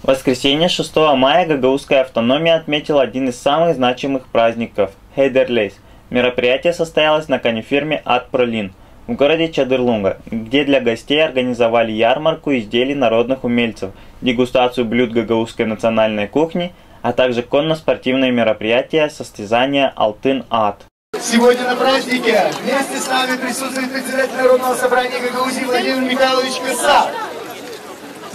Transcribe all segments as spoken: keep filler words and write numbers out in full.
В воскресенье, шестого мая, гагаузская автономия отметила один из самых значимых праздников — Хейдерлез. Мероприятие состоялось на конифирме «Ат Пролин» в городе Чадырлунга, где для гостей организовали ярмарку изделий народных умельцев, дегустацию блюд гагаузской национальной кухни, а также конно-спортивные мероприятия, состязания «Алтын ат». Сегодня на празднике вместе с нами присутствует председатель Народного собрания Гагаузии Владимир Михайлович Каса,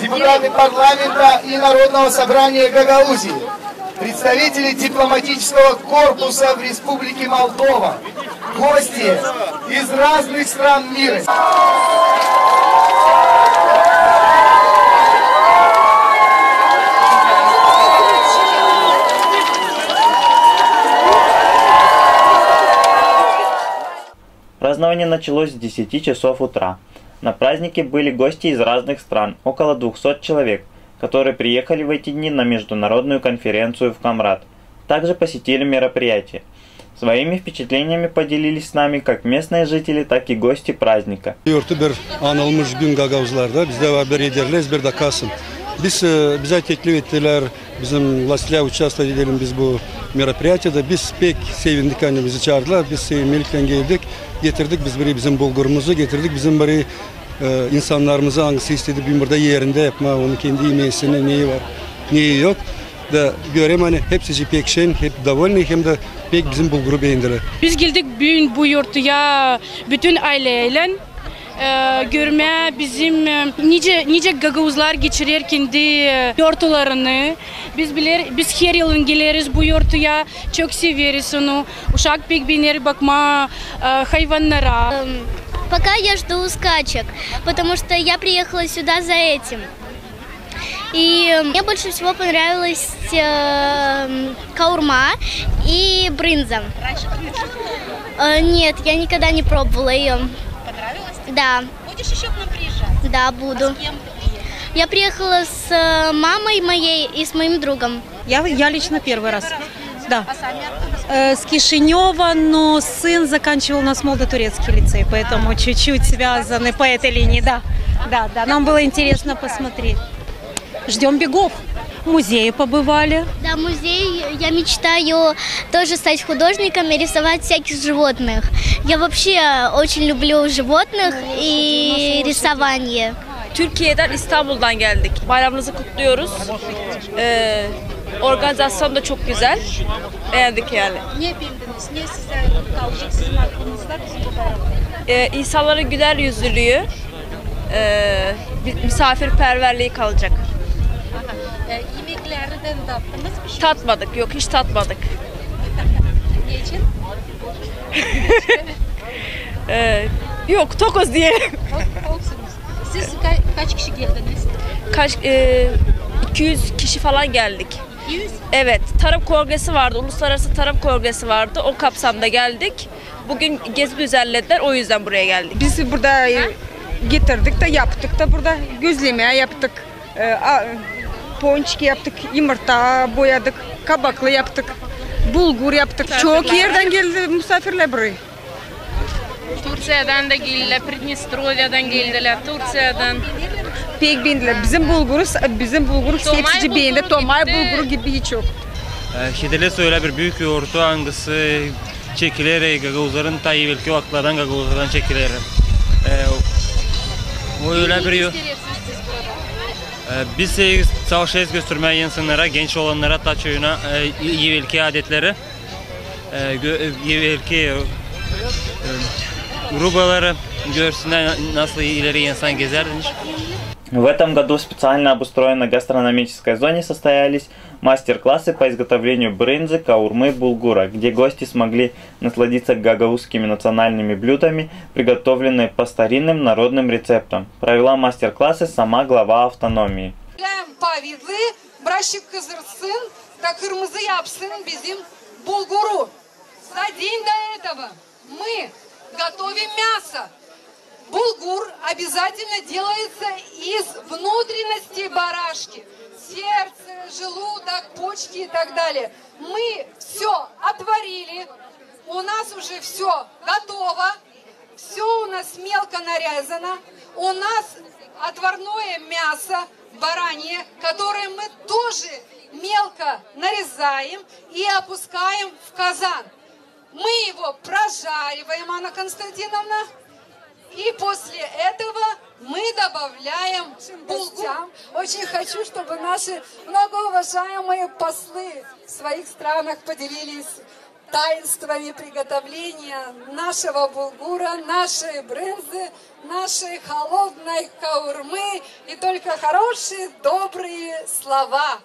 депутаты парламента и Народного собрания Гагаузии, представители дипломатического корпуса в Республике Молдова, гости из разных стран мира. Празднование началось с десяти часов утра. На празднике были гости из разных стран, около двухсот человек, которые приехали в эти дни на международную конференцию в Камрад. Также посетили мероприятие. Своими впечатлениями поделились с нами как местные жители, так и гости праздника. Yortu bir anılmış gün gagauzlarda. Bizdä var bir Heyderlez, bir dä Kasım. Biz, e, bizä teklif ettilär, bizim vlastilär, участвовать edelim biz bu мероприятиедä. Biz pek sevindik, ani bizi çaardılar. Biz sevinmeliklän geldik. Getirdik biz burayı bizim bulgurumuzu, getirdik bizim burayı, e, insannarımızı, angısı istedi bir burada erindä yapmaa onu kendi imeyesini, neyi var, neyi yok. Da göreyim, ani hepsicii pek şen, hep довольны, hem dä pek bizim bulguru beendilär. Biz geldik büün bu yortuya bütün ayleylän, e, görmää bizim, e, nicä, nicä gagauzlar geçirer kendi, e, yortularını. Biz biler, biz her yılın geleriz bu yortuya, çok severiz onu. Uşak pek beener bakmaa, e, hayvannara. Эм, пока я жду скачек, потому что я приехала сюда за этим. И мне больше всего понравилась, э, каурма и брынза. Раньше ты любишь? Э, нет, я никогда не пробовала её. Понравилось? Да. Будешь ещё к нам приезжать? Да, буду. А с кем ты приехала? Я приехала с, э, мамой моей и с моим другом. Я, я лично первый раз. Да. А сами откуда? Э, с Кишинёва, но сын заканчивал у нас молодотурецкий лицей, поэтому чуть-чуть связаны по этой линии, да. Да, да, нам было интересно посмотреть. Ждём бегов. В музее побывали. Да, музей. Я мечтаю тоже стать художником и рисовать всяких животных. Я вообще очень люблю животных и рисование. Türkiye'den, İstanbul'dan geldik. Bayramınızı kutluyoruz. Ee, organizasyon da çok güzel. Beğendik yani. Ne beendiniz? Ne sizä kalacek sizin aklınızda bizim bu bayramda? Ee, insanların güler yüzlülüğü, ee, bir misafirperverliği kalacak. Aha. Ee, imeklerdän tattınız bir şey? Tatmadık, yok, hiç tatmadık. Neçin? Ee, yok, tokuz diyelim. Tok-, toksunuz. Siz ka-, kaç kişi geldiniz? Kaç, e, iki yüz kişi falan geldik. İki yüz? Evet, tarım kongresi vardı, uluslararası tarım kongresi vardı. O kapsamda geldik. Bugün gezi düzenlediler, o yüzden buraya geldik. Biz burada, e, getirdik dä, yaptık da burada gözlemä yaptık. E, a, ponçik yaptık, yımırta boyadık, kabaklı yaptık, bulgur yaptık. Çok erdän geldi musafirlär buraya. Turţiyadan da geldilär, Pridnestrovyadan geldilär, Turţiyadan. Pek beendilär. Bizim bulguru, bizim bulguru hepsicii beendi. Tomay bulguru gibi hiç yok. E, Heyderlez ölä bir büük yortu, angısı çekiler, e, gagauzların taa evelki vakıtlardan gagauzlardan çekiler. E, o ölä bir yo-, e, biz, e, çalışêrız göstermää insannara, genç olannara, taa çoyuna, e, evelki adetleri, e, gö-, e, evelki, e, e, grubaları görsünnär, nasıl ileri insan gezärmiş. В этом году в специально обустроенной гастрономической зоне состоялись мастер-классы по изготовлению брынзы, каурмы, булгура, где гости смогли насладиться гагаузскими национальными блюдами, приготовленными по старинным народным рецептам. Провела мастер-классы сама глава автономии. Повидлы, братчык, кызарсın da kırmızı yapsın bizim bulguru. За день до этого мы готовим мясо. Булгур обязательно делается из внутренности барашки. Сердце, желудок, почки и так далее. Мы всё отварили. У нас уже всё готово. Всё у нас мелко нарезано. У нас отварное мясо баранье, которое мы Мелко нарезаем и опускаем в казан. Мы его прожариваем, Анна Константиновна, и после этого мы добавляем булгур. Очень хочу, чтобы наши многоуважаемые послы в своих странах поделились таинствами приготовления нашего булгура, нашей брынзы, нашей холодной каурмы и только хорошие, добрые слова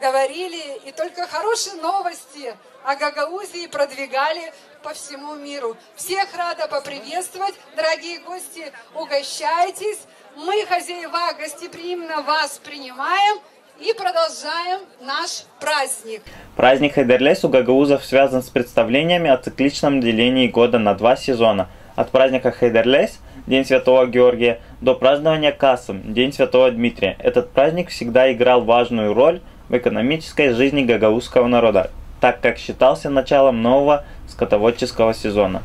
говорили и только хорошие новости о Гагаузии продвигали по всему миру. Всех рада поприветствовать, дорогие гости, угощайтесь. Мы, хозяева, гостеприимно вас принимаем и продолжаем наш праздник. Праздник Хейдерлез у гагаузов связан с представлениями о цикличном делении года на два сезона. От праздника Хейдерлез, День Святого Георгия, до празднования Касым, День Святого Дмитрия. Этот праздник всегда играл важную роль в экономической жизни гагаузского народа, так как считался началом нового скотоводческого сезона.